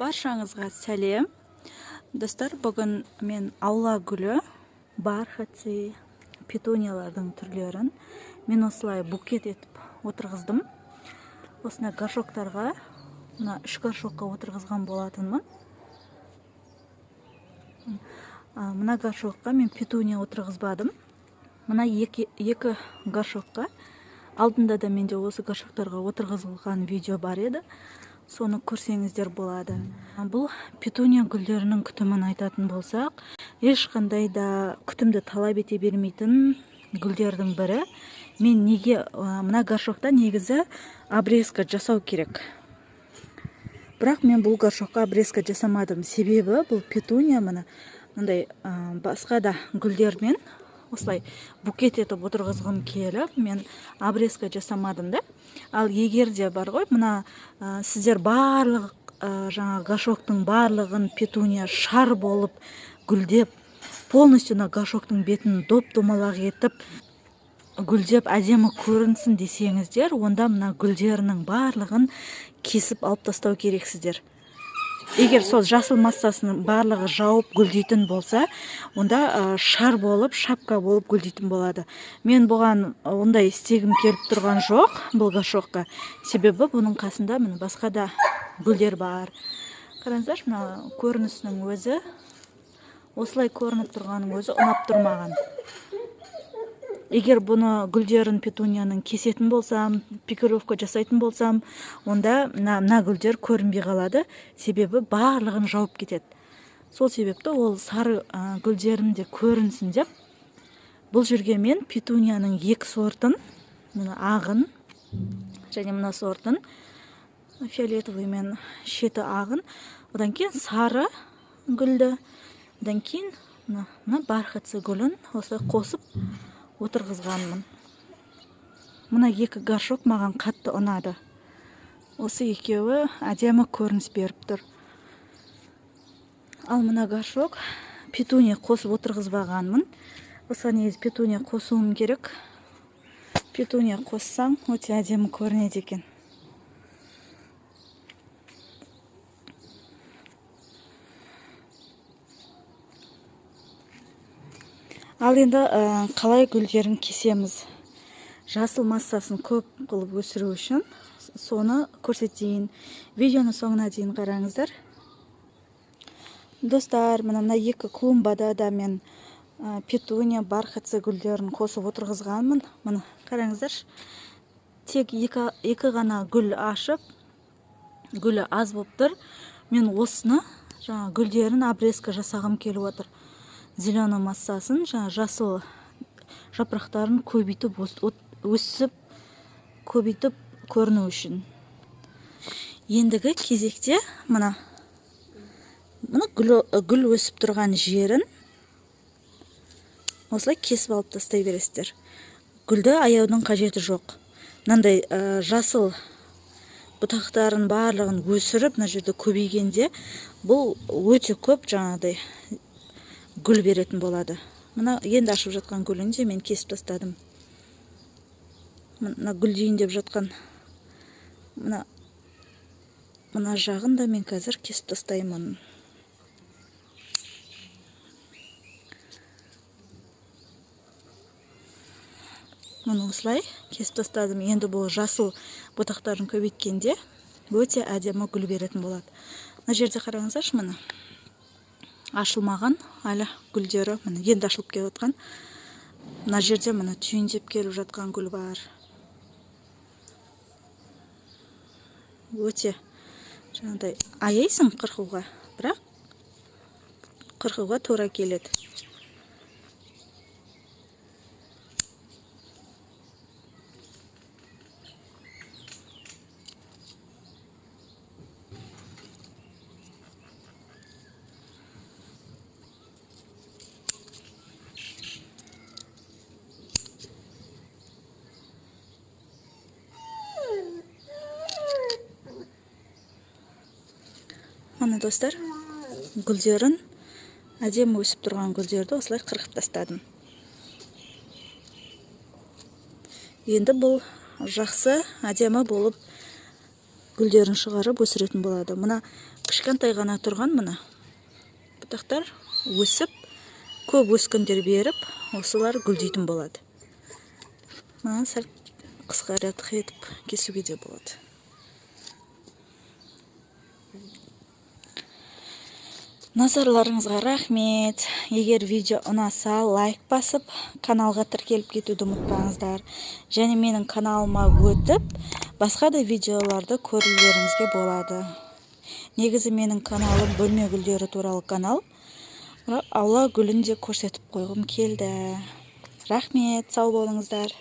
Баршаңызға сәлем. Достар, бүгін мен аула гүлі, бархатцы, петуниялардың түрлерін мен осылай букет етіп отырғыздым. Осындай горшоктарға, мына 3 горшокқа отырғызған болатынмын. Мына горшокқа мен петуния отырғызбадым. Мына екі горшокқа, алдында да менде осы горшоктарға отырғызылған видео бар еді. Соны көрсеңіздер болады. Бұл петуния гүлдерінің күтімін айтатын болсақ, ешқандай да күтімді талап ете бермейтін гүлдердің бірі. Мен неге мына горшокта негізі обрезка жасау керек. Бірақ мен бұл горшокқа обрезка жасамадым. Себебі бұл петуния мына мындай басқа да гүлдермен осылай букет етіп отырғызғым келіп, мен обрезка жасамадым да. Ал егер де бар ғой, мына сіздер барлық жаңа горшоктың барлығын петуния шар болып гүлдеп, полностью мына горшоктың бетін доп-домалақ етіп гүлдеп әдемі көрінсін десеңіздер, онда мына гүлдерінің барлығын кесіп алып тастау керексіздер. Егер сол жасыл массасының барлығы жауып гүлдейтін болса, онда шар болып, шапка болып гүлдейтін болады. Мен бұған ондай істегім келіп тұрған жоқ бұл горшокқа. Себебі бұның қасында міне басқа да гүлдер бар. Қараңыздаршы, мына көрінісінің өзі, осылай көрініп тұрғанның өзі ұнап тұр маған. Егер бұны гүлдерін петунияның кесетін болсам, пикировка жасайтын болсам, онда мына гүлдер көрінбей қалады, себебі барлығын жауып кетеді. Сол себепті ол сары гүлдерім де көрінсін деп, бұл жерге мен петунияның екі сортын, мына ағын және мына сортын, фиолетовый мен шеті ағын, одан кейін сары гүлді, одан кейін мына бархатцы гүлін осылай қосып отырғызғанмын. Мына екі горшок маған қатты ұнады. Осы екеуі әдемі көрініс беріп тұр. Ал мына горшок петуния қосып отырғызбағанмын. Осыған негізі петуния қосуым керек. Петуния қоссаң өте әдемі көрінеді екен. Ал енді қалай гүлдерін кесеміз? Жасыл массасын көп қылып өсіру үшін соны көрсетейін. Видеоны соңына дейін қараңыздар. Достар, мына екі клумбада да мен петуния, бархатцы гүлдерін қосып отырғызғанмын. Міне қараңыздаршы. Тек екі ғана гүл ашып, гүлі аз болып тұр. Мен осыны жаңа гүлдерін обрезка жасағым келіп отыр. Зеленый массасын, жаңа жасыл жапырақтарын көбейтіп, өсіп, көбейтіп көріну үшін. Ендігі кезекте мына гүл өсіп тұрған жерін осылай кесіп алып тастай бересіздер. Гүлді аяудың қажеті жоқ. Мынандай жасыл бұтақтарын барлығын өсіріп, мына жерде көбейгенде бұл өте көп жаңағыдай гүл беретін болады. Мына енді ашып жатқан гүлін де мен кесіп тастадым. Мына гүлдейін деп жатқан мына жағын да мен қазір кесіп тастаймын. Міне осылай кесіп тастадым. Енді бұл жасыл бұтақтарын көбейткенде өте әдемі гүл беретін болады. Мына жерде қараңыздаршы, міне ашылмаған әлі гүлдері, міне енді ашылып келіп жатқан. Мына жерде міне түйіндеп келіп жатқан гүл бар. Өте жаңағыдай аяйсың қырқуға, бірақ қырқуға тура келеді. Міне достар, гүлдерін, әдемі өсіп тұрған гүлдерді осылай қырқып тастадым. Енді бұл жақсы, әдемі болып гүлдерін шығарып өсіретін болады. Мына Кішкентай ғана тұрған мына бұтақтар өсіп, көп өскіндер беріп, осылар гүлдейтін болады. Мына сәл қысқарақ етіп кесуге де болады. Назарларыңызға рахмет. Егер видео ұнаса, лайк басып, каналға тіркеліп кетуді ұмытпаңыздар. Және менің каналыма өтіп, басқа да видеоларды көрулеріңізге болады. Негізі менің каналым бөлме гүлдері туралы канал. Бірақ аула гүлін де көрсетіп қойғым келді. Рахмет, сау болыңыздар.